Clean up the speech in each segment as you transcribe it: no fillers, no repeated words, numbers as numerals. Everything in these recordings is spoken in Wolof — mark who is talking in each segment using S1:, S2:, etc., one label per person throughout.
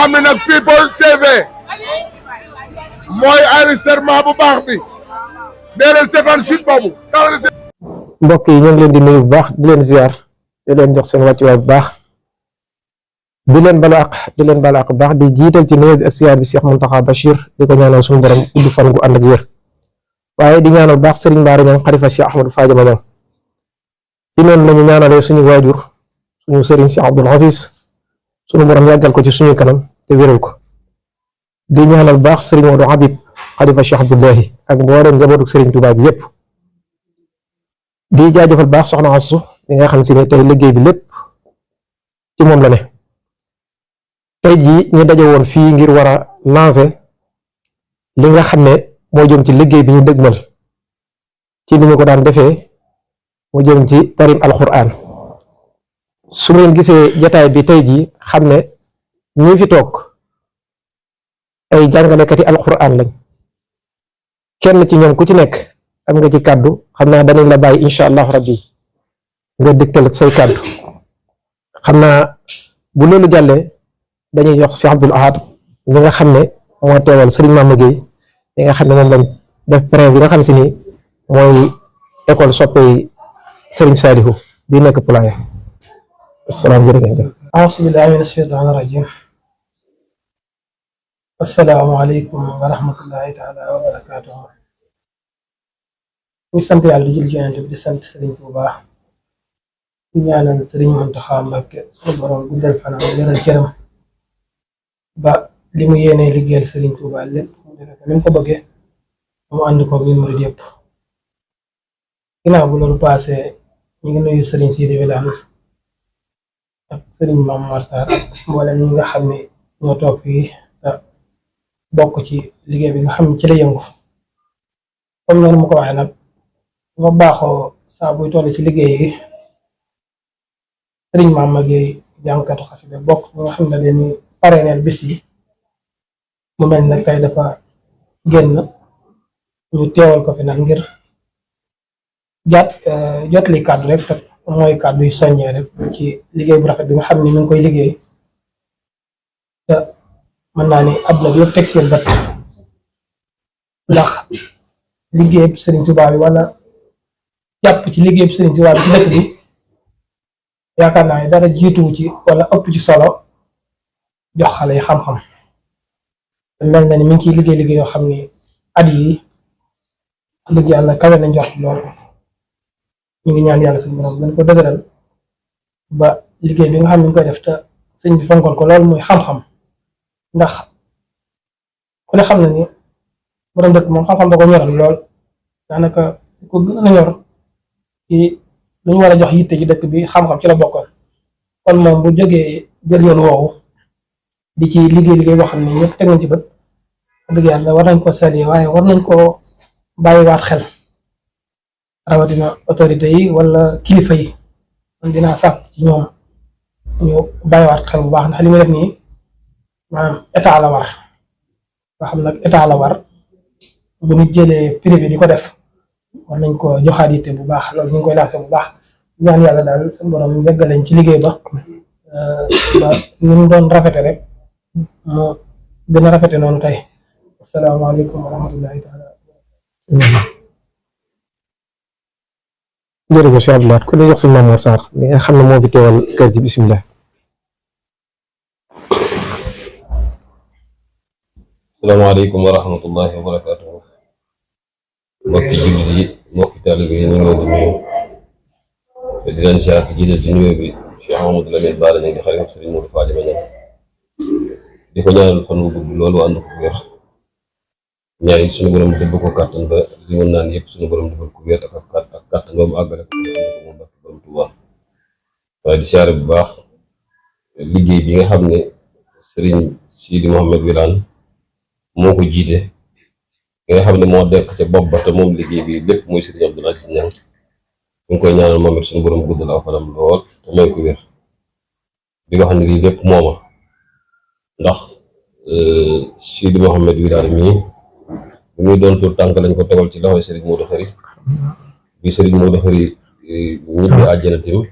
S1: xam ne nag People TV mooy enregistrement bu baax bi dee leen seetaan site boobu.
S2: mbokk yi ñu ngi leen di nuyu bu baax di leen ziar di leen jox seen wàccuwaay bu baax di leen balu àq bu baax di jiital ci nuyu bi ak ziar bi Cheikh Mountakha Bachir di ko ñaanal suñu borom gudd fan gu ànd ak wér waaye di ñaanal bu baax Serigne Bara Niang xalifa Cheikh Ahmadou Fadiama Niang ci noonu lañu ñaanalee suñu waajur suñu Serigne Cheikh Abdoul Aziz suñu borom yàggal ko ci suñu kanam te wéral ko di ñaanal bu baax Serigne Modou Habib xalifa Cheikh Abdoulahi ak mboolem njabootu Serigne Touba bi yépp di jaajëfal baax soxna Assu mi nga xam si ne tey liggéey bi lépp ci moom la ne tey jii ñu daje woon fii ngir war a lancer li nga xam ne moo jëm ci liggéey bi ñu dëgmal ci ni ñu ko daan defee mu jëm ci tarim alquran su ngeen gisee jataay bi tey jii xam ne ñi fi toog ay jàngalekati alquran lañ kenn ci ñoom ku ci nekk am nga ci kàddu xam naa danañ la bàyyi incha allahu rabbi nga dëgtal say kàddu xam naa bu loolu jàllee dañuy jox si Abdoul Ahad ñi nga xam ne moo teewal Serigne Mama Gueye ñi nga xam ne moom lañ def pré bi nga xam si ni mooy école soppey Serigne Salihu bi nekk Poulaye asalaam jërëjëf.
S3: auzu billaahi mina shaytaani rajiim. assalaamu aleykum wa rahmatullahi taala wa barakaatuhu. ñu sant yàlla di jël ci Yonent bi di sant Serigne Touba di ñaanal Serigne Mountakha Mbacké suñu borom guddal fanam wéral cëram ba li mu yéenee liggéeyal Serigne Touba lépp mu def ni mu ko bëggee mu ànd ko ñun murid yëpp. ginnaaw bu loolu passé ñu ngi nuyu Serigne Sidi Wilane ak Serigne Mame Mor Sarr ak mboolem ñi nga xam ne ñoo toog fii te bokk ci liggéey bi nga xam ne ci la yëngu comme noonu mu ko waxee nag dafa baaxoo saa buy toll ci liggéey yi Serigne Mama Gueye jàngkatu xasida bokk nga xam ne dañuy parrainel bis yi mu mel nag tey dafa génn ñu teewal ko fi nag ngir jot li kàddu rek te mooy kàddu yu soññee rek ci liggéey bu rafet bi nga xam ne mi ngi koy liggéey te mën naa ni àdduna bi yëpp teg seen bët ndax liggéey bu Serigne Touba bi wala jàpp ci liggéey bu Serigne Touba bi ci dëkk bi yaakaar naa ne dara jiituwu ci wala ëpp ci solo jox xale yi xam-xam mel na ni mi ngi ciy liggéey yoo xam ni at yi dëgg yàlla kawe na njort lool ñu ngi ñaan yàlla suñu borom dañ ko dëgëral ba liggéey bi nga xam ne ñu koy def te sëñ bi fonkoon ko lool muy xam-xam ndax ku ne xam na ni borom dëkk moom xam-xam da ko ñoral lool daanaka ko gën a ñor ci lu ñu war a jox yitte ci dëkk bi xam-xam ci la bokkoon kon moom bu jógee jël yoon woowu di ci liggéey boo xam ne ñëpp teg nañ ci bët dëgg yàlla war nañ ko seetee waaye war nañ ko bàyyiwaat xel rawatina autorité yi wala kilifa yi man dinaa sàkk ci ñoom ñu bàyyiwaat xel bu baax ndax li muy def nii maanaam état la war nga xam nag état la war bu ñu jëlee privé di ko def war nañ ko joxaat yitte bu baax loolu ñu ngi koy laajte bu baax ñaan yàlla daal suñu borom yeggaleñ ci liggéey ba ñu mu doon rafete rek mu gën a rafete noonu tey asalaamaaleykum wa rahmatullahi taala.
S2: jërëjëf Cheikh Abdoul Ahad ku ne jox si Mame Mor Sarr mi nga xam ne moo fi teewal kër gi bisimilah.
S4: asalaamaaleykum wa rahmatullahi wa barakaatuhu. mbokki jullit yi mbokki taalibe yi ñu ngi leen di nuyu te di leen ziar di jiital ci nuyoo bi Cheikh Mamadou Lamine Bara Niang di xarit Serigne Modou Fadiama Niang di ko ñaanal fan wu gudd loolu ànd ko wér ñaan yi suñu borom dëbb ko kàttan ba li mën naan yëpp suñu borom defal ko wér ak kàttan ba mu àggale ko moom ak borom Tuubaa waaye di ziar bu baax liggéey bi nga xam ne Serigne Sidi Mouhamed Wilane moo ko jiite nga xam ne moo dekk ca bopp ba te moom liggéey bi lépp muy Serigne Abdoul Aziz Niang ñu ngi koy ñaanal moom it suñu borom guddal aw fanam lool te may ko wér di wax ne lii lépp mooma ndax Sidi Mouhamed Wilane mii bu muy doon tur tànk lañ ko tegal ci loxoy Serigne Modou Khari bi Serigne Modou Khari ñibbi àjjana tim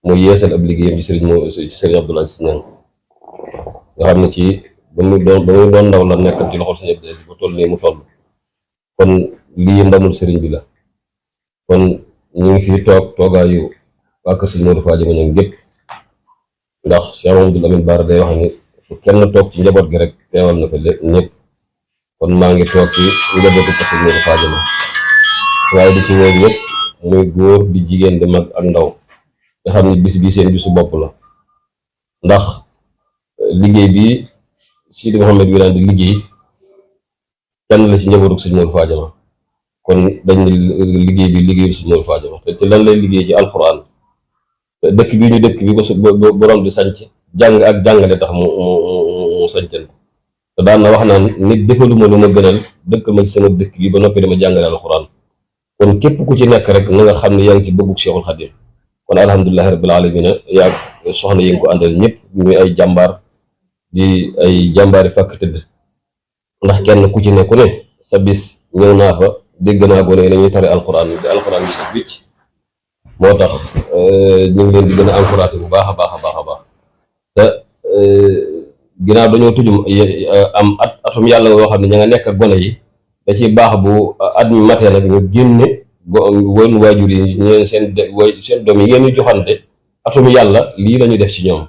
S4: mu yeesal ab liggéeyam ci Serigne Abdoul Aziz Niang nga xam ne ci ba muy doon ndaw la nekk ci loxol sëñ Abdou Aziz ba toll nii mu toll kon lii ndamul sëriñ bi la kon ñu ngi fi toogaayu waa kër sëñ Modou Fadiama Niang gépp ndax Cheikh Mamadou Lamine Bara day wax ni kenn toog ci njaboot gi rek teewal na ko lépp ñëpp kon maa ngi toog ci njabootu kër sëñ Modou Fadiama waaye di ci wóor ñëpp muy góor di jigéen di mag ak ndaw nga xam ne bis bii seen bisu bopp la ndax liggéey bi Sidi Mouhamed Wilane di liggéey kenn la ci njabootu sëñ Modou Fadiama kon dañ ne liggéey bi liggéeyu sëñ Modou Fadiama te ci lan lay liggéey ci alquran dëkk bi ñu dëkk bi ko borom di sanc jàng ak jàngale tax mu sañcan ko te daan na wax naan nit defaluma lu ma gënal dëkk ma ci sama dëkk bi ba noppi dama jàngale alquran kon képp ku ci nekk rek na nga xam ne yaa ngi ci bëggug Cheikhul Khadim kon alhamdulilahi rabbil alamina yaa soxna yi nga ko àndal ñëpp ñuy ay jàmbaar di ay jàmbaari fàkk tëdd ndax kenn ku ci ne ku ne sa bis ñëw naa fa dégg naa ko ne dañuy tari alquran di alquran bi sax bicc moo tax ñu ngi leen di gën a encouragé bu baax a baax a baax a baax te ginnaaw dañoo tujum am atum yàlla yoo xam ne ña nga nekk ak gone yi da ciy baax bu at mi matee nag ñu génne woon waajur yi ñeen seen doom yi ngeen ñu joxante atum yàlla lii la ñuy def ci ñoom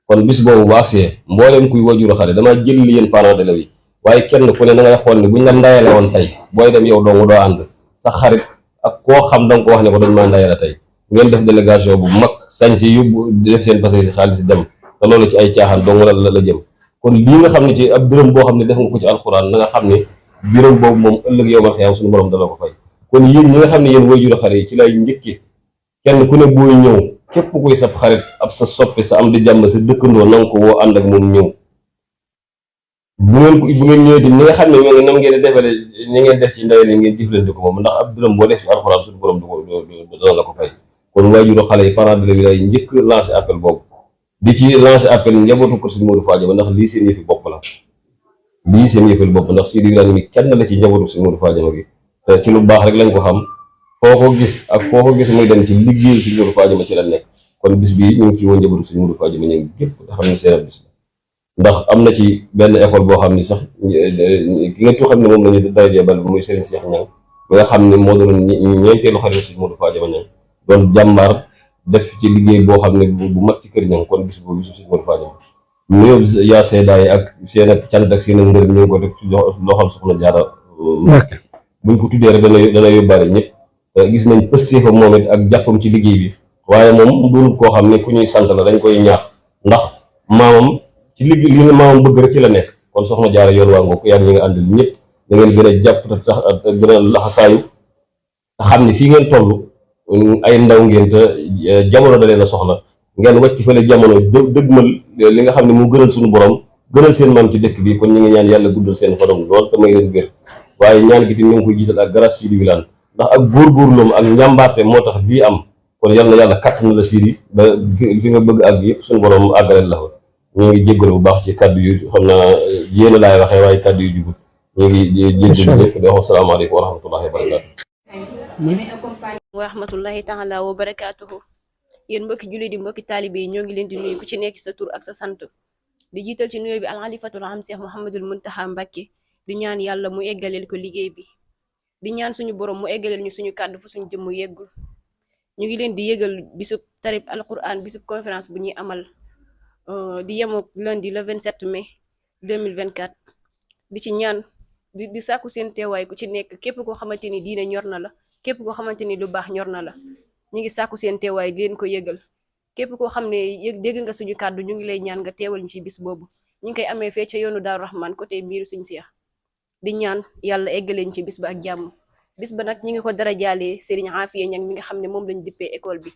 S4: kon bis boobu bu agsee mbooleem kuy waajuru xale damaa jël li yéen parents d'élèves yi waaye kenn ku ne na ngay xool ne buñ la ndayale woon tey booy dem yow dong doo ànd sa xarit ak koo xam da nga ko wax ne ko dañ maa ndayale tey ngeen def délégation bu mag sañ si yóbbu def seen passé si xaalis dem te loolu ci ay caaxaan dong la jëm kon lii nga xam ne ci ab dërëm boo xam ne def nga ko ci alxuraan na nga xam ne biram boobu moom ëllëg yow man xëyam suñu borom dala ko fay kon yéen ñi nga xam ne yéen waajuru xale yi ci lay njëkki kenn ku ne booy ñëw képp kuy sab xarit ab sa soppi sa am di jàmm sa dëkkandoo na nga ko woo ànd ak moom ñëw bu ngeen ñëwee di ñi nga xam ne ñoo nam ngeen di defale ñi ngeen def ci ndaw yi ngeen jëflante ko moom ndax ab dërëm boo def ci alxuraan suñu borom dana la ko fay kon waajuru xale yi parents d'élèves yi lay njëkk lancé appel boobu di ci lancé appel njabootu kër Sëñ Modou Fadiama ndax lii seen yëfi bopp la lii seen yëfal bopp ndax Sidi Wilane mi kenn la ci njabootu Sëñ Modou Fadiama gi te ci lu baax rek lañ ko xam foo ko gis ak foo ko gis muy dem ci liggéey Sëñ Modou Fadiama ci la nekk kon bis bii ñu ngi ci woon njabootu Sëñ Modou Fadiama ñu gépp te xam ne seen bis la ndax am na ci benn école boo xam ni sax ki nga xam ne moom la ñu day jeebal bi muy Serigne Cheikh Niang mi nga xam ne moo doon ñeenteelu xarit Sëñ Modou Fadiama Niang doon jàmbaar def ci liggéey boo xam ne bu mag ci kër Niang kon bis boobu bisu Sëñ Modou Fadiama nuyoo yaa seedaay ak seen ak cant ak seen ak ngërëm ñu ngi ko def ci loxol Soxna Jaara buñ ko tuddee rek dana yóbbaale ñëpp gis nañ pësté fa moom it ak jàppam ci liggéey bi waaye moom doonul koo xam ne ku ñuy sant la dañ koy ñaax ndax maamam ci liggéey li nga maamam bëgg rek ci la nekk kon Soxna Jaara yoon waa ngoo ko yaa ñi nga àndal ñëpp da ngeen gën a jàpp te tax gën a laxasaayu te xam ne fii ngeen toll ay ndaw ngeen te jamono da leen a soxla ngeen wàcc fële jamono dëgmal li nga xam ne mu gënal suñu borom gënal seen maam ci dëkk bi kon ñu ngi ñaan yàlla guddal seen fanam lool te may leen wér waaye ñaan gi tamit ñu ngi koy jiital ak grâce Sidi Wilane ndax ak góorgóorloom ak njàmbaarte moo tax bii am kon yal na yàlla kàtt na la Sidi ba fi nga bëgg àgg yëpp suñu borom àggaleel la fa ñu ngi jéggalu bu baax ci kàddu yu xam naa yéen a laay waxee waaye kàddu yu jubut ñu ngi jéggalu ñëpp di wax asalaamaaleykum wa rahmatullahi wa barakatu
S5: wa rahmatullahi taala wa barakatuhu yéen mbokki jullit di mbokki taalibe yi ñoo ngi leen di nuyu ku ci nekk sa tur ak sa sant di jiital ci nuyoo bi alxalifatul am Cheikh Mouhamadul Muntaxa Mbàkke di ñaan yàlla mu eggaleel ko liggéey bi di ñaan suñu borom mu eggaleel ñu suñu kàddu fu suñu jëmm yeggul ñu ngi leen di yëgal bisub tarib alquran bisub conférence bu ñuy amal di yemook lundi le 27 mai 2024 di ci ñaan di sàkku seen teewaay ku ci nekk képp koo xamante ni diine ñor na la képp koo xamante ni lu baax ñor na la ñu ngi sàkku seen teewaay di leen ko yëgal képp koo xam ne dégg nga suñu kàddu ñu ngi lay ñaan nga teewal ñu ci bis boobu ñu ngi koy amee fee ca yoonu Daaru Rahman côté miiru Sëñ Seex di ñaan yàlla eggaleen ci bis ba ak jàmm bis ba nag ñu ngi ko dara jaalee Serigne Afiya Niang mi nga xam ne moom lañu dippee école bi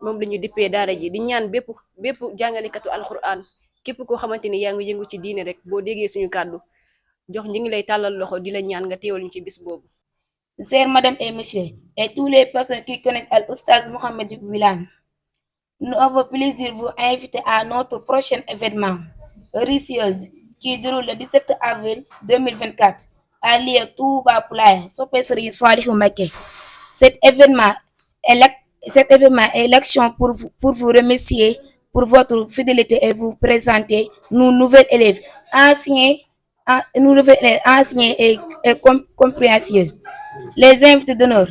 S5: moom lañu dippee daara ji di ñaan bépp jàngalekatu alquran képp koo xamante ni yaa ngi yëngu ci diine rek boo déggee suñu kàddu jox ñu ngi lay tàllal loxo di la ñaan nga teewal ñu ci bis boobu.
S6: Chers Madame et Messieurs, et tous les personnes qui connaissent Al-Oustaz Mouhamed Wilane, nous avons plaisir de vous inviter à notre prochain événement religieux qui déroule le 17 avril 2024 à lieu Touba Poulaye, Sope Serigne Saliou Mbacké. Cet événement est l'action pour vous remercier pour votre fidélité et vous présenter nos nouvelles élèves anciens et compréhensibles. Les invités d'honneur,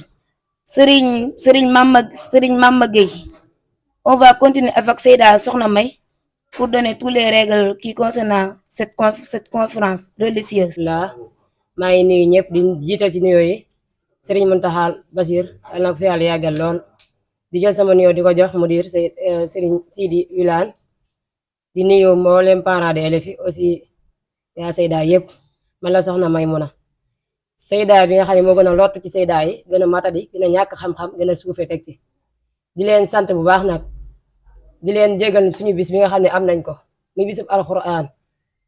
S6: Serigne Mama Gueye. On va continuer avec Seyda Sokhna May pour donner toutes les règles qui concernent cette conférence religieuse.
S7: la maa ngi nuyu ñëpp di jiital ci nuyoo yi Serigne Mountakha Bachir yal na ko fi yàlla yàggal lool di jël sama nuyoo di ko jox mudir Serigne Sidi Wilane di nuyu mboolem parents d'élèves yi aussi yaa Seyda yëpp man la Soxna Maymuna Seyda bi nga xam ne moo gën a lott ci Seyda yi gën a matadi gën a ñàkk xam-xam gën a suufe teg ci di leen sant bu baax nag di leen jégal suñu bis bi nga xam ne am nañ ko muy bisub alquran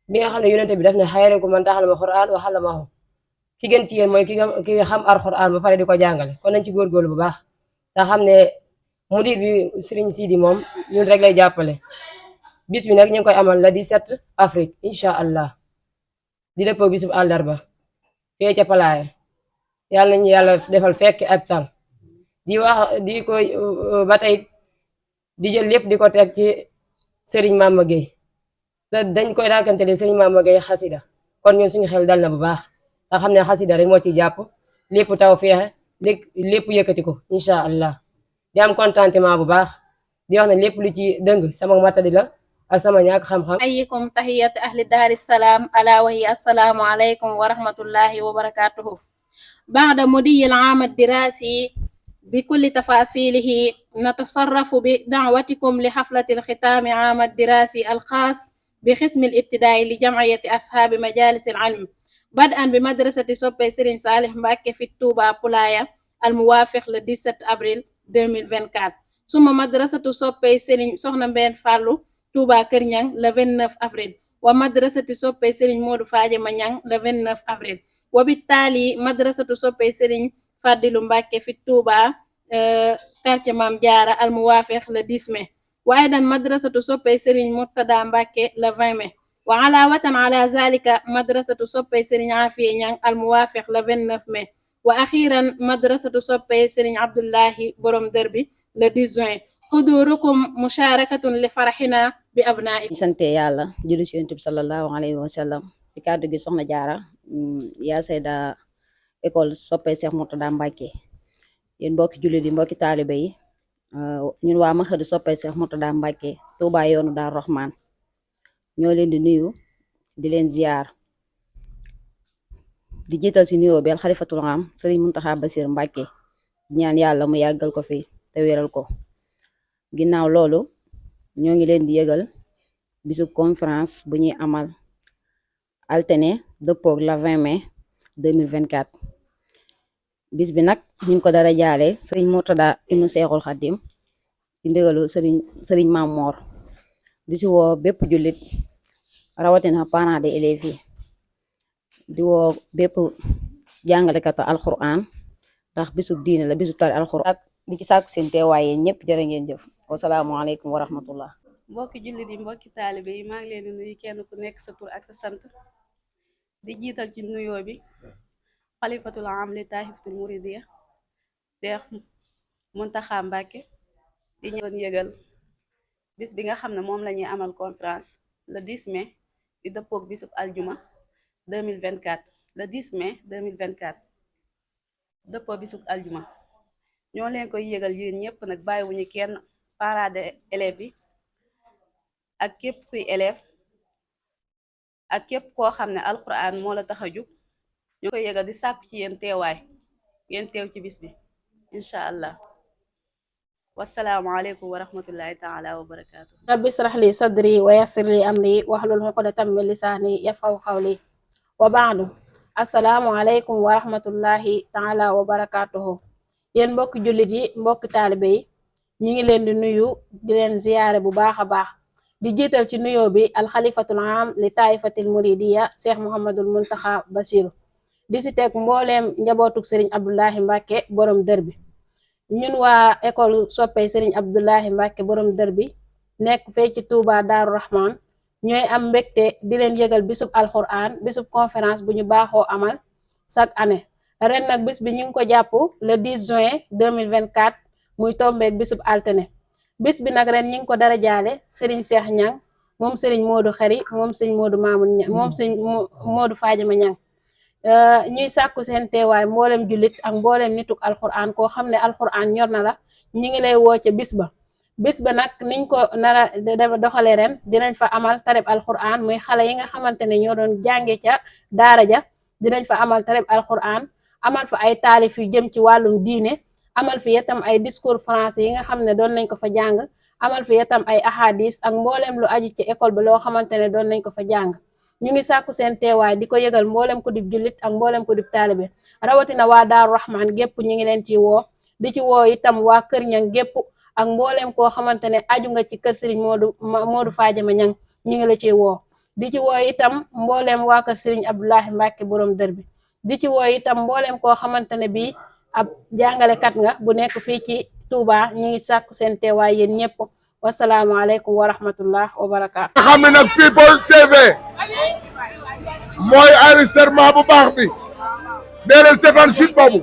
S7: bi nga xam ne yonente bi daf ne xayrukum man ta'allama alquran wa 'allamahu ki gën ci yéen mooy ki xam alquran ba pare di ko jàngale kon nañ ci góorgóorlu bu baax te xam ne mudir bi Serigne Sidi moom ñun rek lay jàppale bis bi nag ñu ngi koy amal la 17 avril incha allah di dëppoo bisub àllarba fee ca palaaye yàlla nañu yàlla defal fekk ak tal di wax di ko ba tey di jël lépp di ko teg ci Serigne Mama Gueye te dañ koy raakantele Serigne Mama Gueye xasida kon ñun suñu xel dal na bu baax te xam ne xasida rek moo ci jàpp lépp taw feexe lépp yëkkati ko incha allah di am contentement bu baax di wax ne lépp lu ci dëng sama matadi la ak sama ñàkk xam-xam.
S8: أيكم تحية أهل دار السلام ألا وهي السلام عليكم ورحمة الله وبركاته. بعد مضي العام الدراسي بكل تفاصيله نتصرف بدعوتكم لحفلة الختام عام الدراسي الخاص بقسم الابتدائي لجمعية أصحاب مجالس العلم بدءا بمدرسة صوبي سيرين صالح مباكي في التوبة بولايا الموافق ل 17 أبريل 2024 ثم مدرسة صوبي سيرين سخنا بن فالو توبا كرنيان le 29 avril ومدرسة صوبي سيرين مودو فاجي مانيان le 29 avril وبالتالي مدرسة صوبي سيرين فادلو مباكي في التوبة quartier مام جارة الموافق le 10 mai وأيضا مدرسة صوبي سيرين مرتضى مباكي le 20 mai وعلاوة على ذلك مدرسة صوبي سيرين عافية نيان الموافق le 29 mai وأخيرا مدرسة صوبي سيرين عبد الله بروم دربي le 10 juin xudurukum musharakatun li farahina bi abnaa'i.
S9: ñu sante yàlla julli ci yonent bi sallallahu alayhi wa sallam ci kàddu gi soxna jaara yaa Seyda école soppee Cheikh Mourtada Mbacké yéen mbokki jullit yi mbokki taalibe yi ñun waa Mahadu soppee Cheikh Mourtada Mbacké Touba yoonu Daaru Rahman ñoo leen di nuyu di leen ziyaar di jiital ci nuyoo bi al xalifatul am Serigne Mountakha Bassir Mbacké ñaan yàlla mu yàggal ko fi te wéral ko ginnaaw loolu ñoo ngi leen di yëgal bisub conférence bu ñuy amal altine dëppoog la 20 mai 2024 bis bi nag ñu ngi ko dara jaale Serigne Mourtada ibnu Seexul Xadim ci ndigalu Serigne Mamor di si woo bépp jullit rawatina parents d'élèves yi di woo bépp jàngalekatu alquran ndax bisub diine la bisub tari alquran ak di ci sàkku seen teewaay yéen ñëpp jërë ngeen jëf wasalaamualeykum wa rahmatullah.
S10: mbokki jullit yi mbokki taalibe yi maa ngi leen di nuyu kenn ku nekk sa tur ak sa sant di jiital ci nuyoo bi xalifatul am li taahifatul muridiya Cheikh Mountakha Mbacké di ñëwoon yëgal bis bi nga xam ne moom la ñuy amal conférence le 10 mai di dëppoog bisub aljuma 2024 le 10 mai 2024 dëppoo bisub aljuma ñoo leen koy yëgal yéen ñëpp nag bàyyiwuñu kenn parents d'élèves yi ak képp kuy élève ak képp koo xam ne alquran moo la tax a jóg ñu koy yëgal di sàkku ci yéen teewaay ngeen teew ci bis bi incha allah wasalaamualeykum wa rahmatullahi taala wa barakaatu.
S8: rabbi israh li sadri wa yassir li amri wahlul uqdatan min lisaani yafqahu qawli wa ba'du assalaamu aleykum wa rahmatullahi taala wa barakaatuhu. yéen mbokki jullit yi mbokki taalibe yi ñu ngi leen di nuyu di leen ziyaare bu baax a baax di jiital ci nuyoo bi alxalifatul am li taifatil muridiya Cheikh Mouhamadul Mountakha Bassirou di si teg mbooleem njabootuk Serigne Abdoulahi Mbacké borom dër bi ñun waa école soppey Serigne Abdoulahi Mbacké borom dër bi nekk fee ci Touba Daaru Rahman ñooy am mbégte di leen yëgal bisub alquran bisub conférence bu ñu baaxoo amal chaque année ren nag bis bi ñu ngi ko jàpp le 10 juin 2024 muy tombeek bisub altine bis bi nag ren ñi ngi ko dara jaale Serigne Cheikh Ñang moom Serigne Modou Xari moom Serigne Modou Mamoun Ñang moom Serigne Modou Fadiama Ñang ñuy sàkku seen teewaay mboolem jullit ak mboolem nituk alquran koo xam ne alquran ñor na la ñi ngi lay woo ca bis ba nag niñ ko nara doxale ren dinañ fa amal tareb alquran muy xale yi nga xamante ne ñoo doon jànge ca daara ja dinañ fa amal tareb alquran amal fa ay taalif yu jëm ci wàllum diine amal fi itam ay discours français yi nga xam ne doon nañ ko fa jàng amal fi itam ay ahadis ak mboolem lu aju ci école bi loo xamante ne doon nañ ko fa jàng ñu ngi sàkku seen teewaay di ko yëgal mboolem ko dib jullit ak mboolem ko dib taalibe rawatina waa Daaru Rahman gépp ñu ngi leen ci woo di ci woo itam waa Kër Ñang gépp ak mboolem koo xamante ne aju nga ci kër Serigne Modou Fadiama Ñang ñu ngi la ciy woo di ci woo itam mboolem waa kër Serigne Abdoulahi Mbacke borom dër bi di ci woo itam mboolem koo xamante ne bii ab jàngalekat nga bu nekk fii ci Touba ñu ngi sàkku seen teewaay yéen ñëpp wasalaamaaleykum wa rahmatullah wa barakaatu.
S1: nga xam ne nag People TV mooy enregistrement bu baax bi dee leen seetaan site boobu